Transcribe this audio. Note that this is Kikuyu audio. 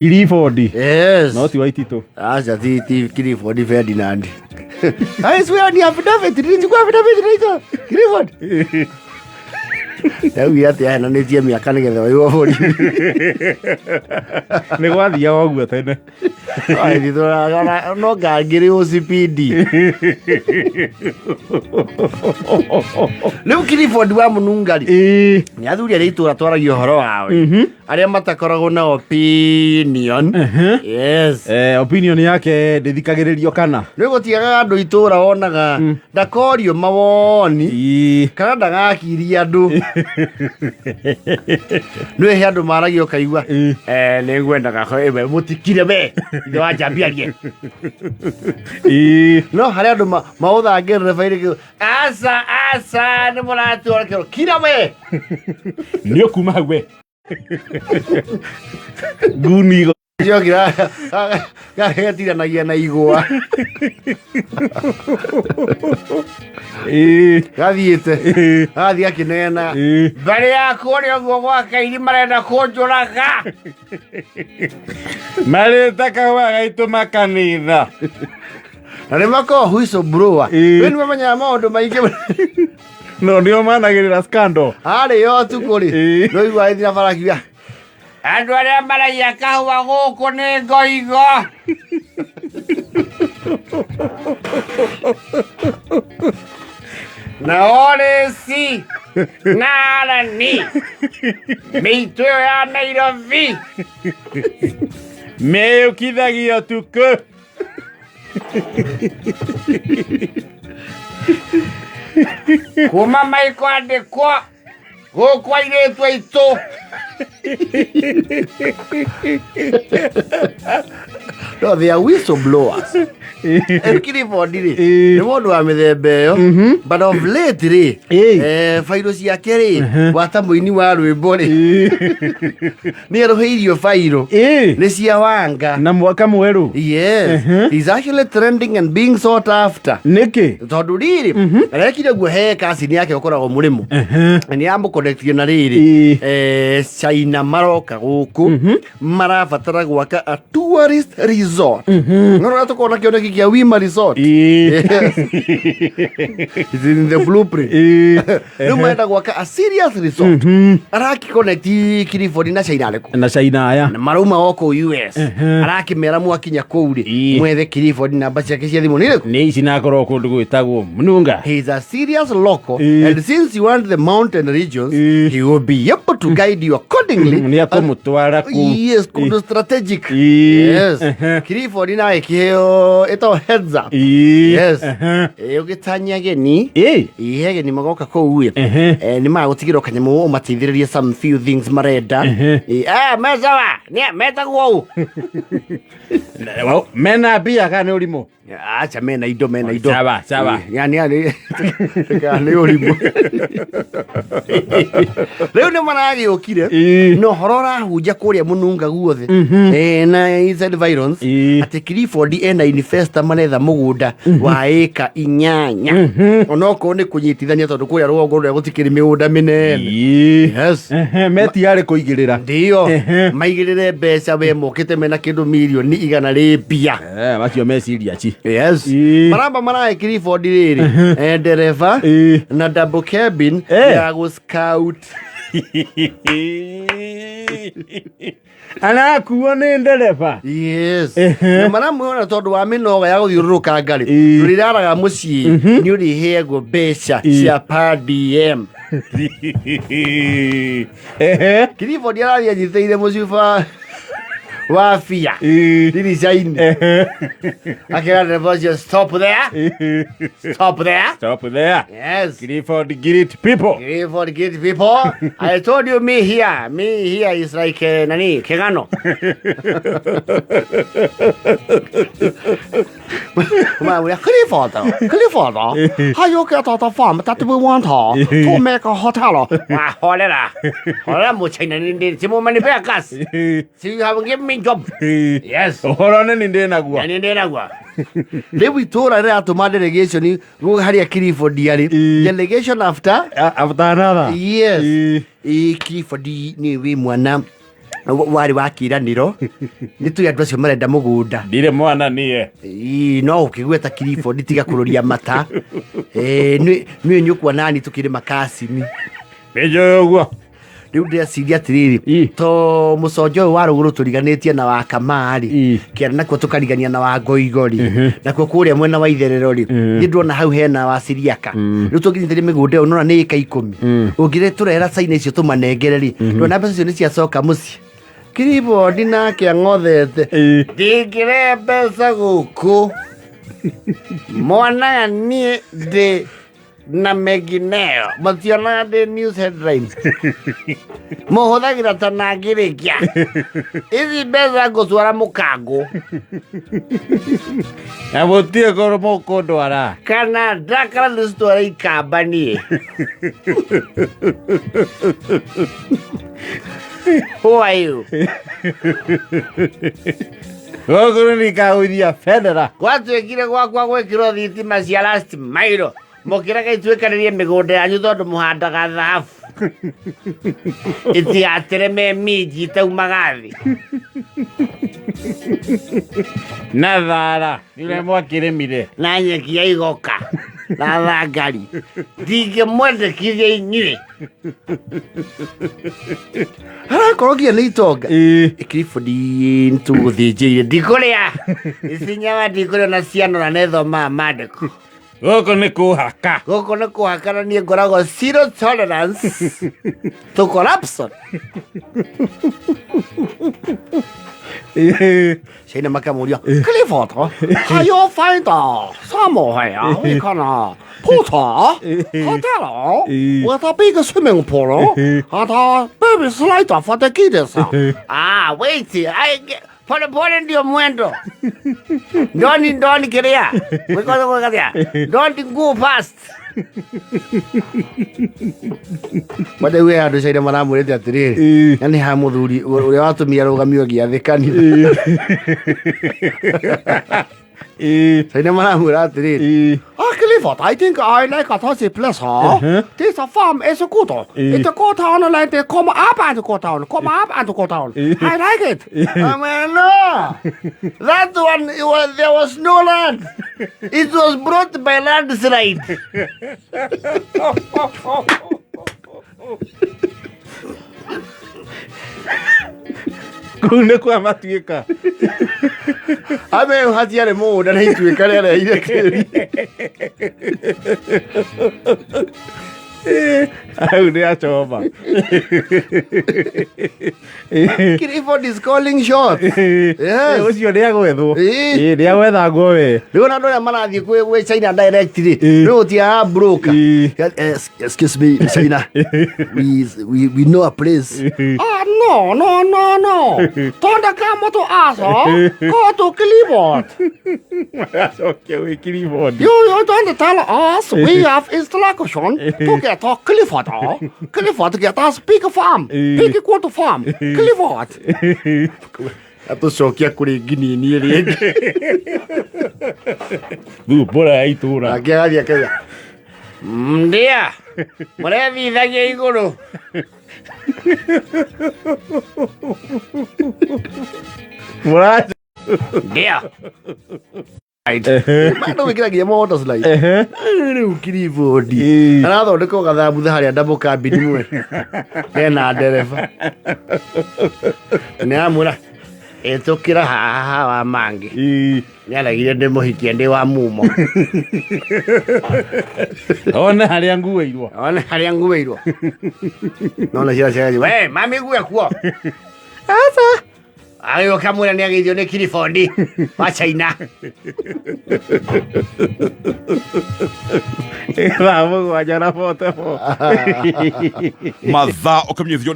Clifford. Yes. No ti Waititũ. Aca ti Clifford Ferdinand. I swear ni affidavit, nilichukua affidavit inaitwa Clifford. Ndaugire atĩ ahenanĩtie mĩaka nĩgetha oiwo borithi. Nĩ gwathiaga ũguo tene. Ai, no ngangĩrĩ OCPD. Rĩu Clifford wa Mũnungari nĩ athuri arĩa itũra twaragia ũhoro wao arĩa matakoragwo na opinion. Yes. Opinion yake ndĩthikagĩrĩrio kana Nĩ gũtiagaga andũ itũra wonaga ndakorio mawoni kana ndagakiria andũ. Nĩ he andũ maragia ũkaigua nĩ ngwendaga ĩwe mũtikire we ithe wa njambi arie. No harĩ andũ maũthangĩrĩre bairĩ kĩu aca aca nĩ mũratwara kĩro kira we. Nĩ ũkuma hau we nguni. Njokira gatiranagia na igwa. Gathiĩte gathiĩ akĩneena mbere yaku ũrĩa ũguo gwa kairi marenda kũnjũraga. Marĩte kahũa gaitũ makanitha. Na nĩ makoragwo whistleblower. We nĩ mamenyaga maũndũ maingĩ. No nĩo managĩrĩra scandal. Arĩ yo ũtukũ rĩ, no igua agĩthiĩ na bara akiuga andũ arĩa maraiya kahũa gũkũ nĩ ngoigo. Na orĩci na arani mĩitũ ĩyo ya Nairobi Meyũkithagia ũtukũ. Kuma maiko andĩkwo gũkũ airĩtu aitũ. No, they are whistleblowers. Clifford rĩ nĩ mũndũ wa mĩthemba ĩyo, but of late rĩ, bairũ ciake rĩ, gwata mũini wa rwĩmbo rĩ, nĩ erũhĩirio bairũ nĩ cia wanga. Na mwaka mwerũ. Yes, he's actually trending and being sought after. Nĩkĩ? Tondũ rĩrĩ arekire guo he kasini yake ũkoragwo mũrĩmo na nĩ amũconnectie na rĩrĩ China maroka gũkũ marabatara gwaka a tourist resort. No rĩrĩa tũkona kĩoneki kĩa Wima Resort. Yes. It's in the blueprint. Rĩu marenda gwaka a serious resort. Arakĩconnect Clifford na China arĩkũ? Na China aya. Na marauma o kũu US. Arakĩmera mwakinya kũu rĩ, mwethe Clifford, namba ciake cia thimũ nĩ irĩkũ? Nĩ ici, nakorwo kũndũ gwĩtagwo Mnunga. He is a serious local and since you want the mountain regions, he will be able to guide you accordingly. Nĩ akũmũtwara kũu. Yes, kũndũ strategic. Yes. Clifford na ĩkĩheo ĩtagwo heads up. Yes. Ũgĩtanya ageni, ĩĩ ageni magoka kũu ĩ, nĩ magũtigĩrwo kanyamũ ũmateithĩrĩrie some few things marenda. Mecawa nĩ metagwo ũũ. Mena mbia kana nĩ ũrimũ? Acha, mena indo, mena indo. Sawa, sawa. Yani yani kana nĩ ũrimũ. Rĩu nĩ maragĩũkire na ũhoro ũrahunja kũrĩa mũnunga guothe na inside environs atĩ Clifford ena investor maretha mũgũnda wa ĩka 8, onokorwo nĩ kũnyitithania, tondũ kũrĩa rũgongo rũrĩa gũtikĩrĩ mĩgũnda mĩnene. Yes. Metiarĩ kũigĩrĩra. Ndio maigĩrĩre mbeca we mokĩte mena kĩndũ mirioni 100 rĩ mbia. Macio meciria ci. Yes. Maramba marahe Clifford rĩrĩ ndereba na double cabin ya gũ scout. Arakuo nĩ ndereba. Yes. Na maramwĩona tondũ wa mĩnoga ya gũthiũrũrũka ngarĩ, ndũrĩraraga mũciĩ, nĩ ũrĩheagwo mbeca cia per diem. Clifford arathiĩ anyitĩire mũcuba wa bia ndirica-inĩ, akĩra ndereba ũcio, "Stop there, stop there." Stop there. Yes. Clifford great people. Clifford great people. I told you, me here, me here is like nani kegano. Well, Clifford, Clifford, how you get out the farm that we want to make a hotel? 哇，好了啦，好了，目前你你这么慢，你不要干，so you haven't given me job. Yes. Ũhoro nĩ ndĩ naguo. Nĩ ndĩ naguo. Rĩu itũra rĩratũma delegation harĩa Clifford arĩ. Delegation after After another. Yes. Ĩ Clifford nĩ wĩ mwana Warĩ wa kĩranĩro nĩ tũrĩ andũ acio marenda mũgũnda. Ndirĩ mwana niĩ. Ii, no ũkĩgweta Clifford tiga kũrũria mata. Nĩ nĩ ũkuona ni tũkĩrĩma kacini. Nĩnjũĩ ũguo. Rĩu ndĩreciria atĩrĩrĩ, to mũconjo ũyũ wa rũgũrũ tũriganĩtie na wa kamarĩ, kĩanda nakuo tũkarigania na wa ngoigori, nakuo kũrĩa mwena wa itherero rĩ, niĩ ndĩrona hau hena wa Siriaka. Rĩu tũngĩnyitĩria mĩgũnda ĩyo nona nĩ ĩka 10, ũngĩre tũrera caina icio tũmanengere rĩ, ndona mbeca icio nĩ ciacoka mũciĩ. Clifford nake ang'othete, ndingĩrehe mbeca gũkũ, monaga niĩ ndĩ na mengineo, mationaga ndĩ news headlines, mũhũthagĩra ta nangĩrĩkia ici mbeca ngũcwara mũkango. Na mũtiĩ korwo mũkũndwara. Kana ndakara nĩcitwara ikamba niĩ. Who are you? Gũkũ nĩndikagũithia bendera. Gwatuĩkire gwakwa gwĩkĩrwo thitima cia last mile, mũkĩrega ituĩkanĩrie mĩgũnda yanyu tondũ mũhandaga thahabu itigatereme minji itaumaga thĩ. Na thara nĩũrĩa mwakĩrĩmire. Na nyeki ya igoka na thangari ndingĩmwendekithia inyuĩ harakorwo nginya nĩ itonga. Clifford nĩtũgũthĩnjĩire, ndikũrĩa ici nyama, ndikũrĩa na cianora nĩthomaga mandĩko. Gũkũ nĩ kũhaka. Gũkũ nĩ kũhaka, na niĩ ngoragwo zero tolerance to corruption. China makamũria, Clifford, can you find somewhere we can put a hotel with a big swimming pool and a baby slider for the kids? Ah, wait, I pole pole ndio mwendo. Ndoni ndoni kiria. Wikoza kwa. Don't go fast. Bade we andũ caina maramwĩrĩte atĩrĩrĩ, na nĩ ha mũthuri ũrĩa watũmire arũgamio gĩathĩ kanitha. Caina maramwĩra atĩrĩrĩ, "Ah, Clifford, I think I like a this place, huh? This farm is good. It go down like they come up and go down, come up and go down. I like it." I mean, no. That one, there was no land. It was brought by landslide. Kũu nĩ kwa matuĩka. Ame hatiarĩ mũgũnda na ituĩka rĩareire tĩri. Hau nĩ acoma. Clifford is calling shots. Yes. Ũcio nĩ agwethwo. Ĩĩ. Nĩ agwethangwo we. Rĩu ona andũ arĩa marathiĩ gwĩ China direct rĩ, rĩu ũtiaga broker. Excuse me, China. We know a place. Ah, no, no, no, no. Don't come to us, huh? Go to Clifford. Acokia gwĩ Clifford. You don't tell us. We have instruction to get to Clifford. Huh? Clifford get us big farm. Big good farm. Clifford. Atũcokia kũrĩ nginini ĩrĩa ĩngĩ. Thumbũra ya itũra. Nake agathiĩ akauga, ndia mũrethithagia igũrũ. Mũraca. Ndia no wĩkĩra nginya water slide. Rĩu Clifford arathondeka gathambutha harĩa ndamũkambini mwe hena ndereba nĩ amwĩra ĩtũkĩra haha wa mangĩ nĩaregire ndĩmũhikie ndĩ wa mumo. One harĩa nguĩirwo. One harĩa nguĩirwo, nona ciana ciagathiĩ, we mami ngue kuo aca agĩũka mwĩra nĩ ageithio nĩ Clifford wa China. 7:44. Mathaa ũkamenyithio.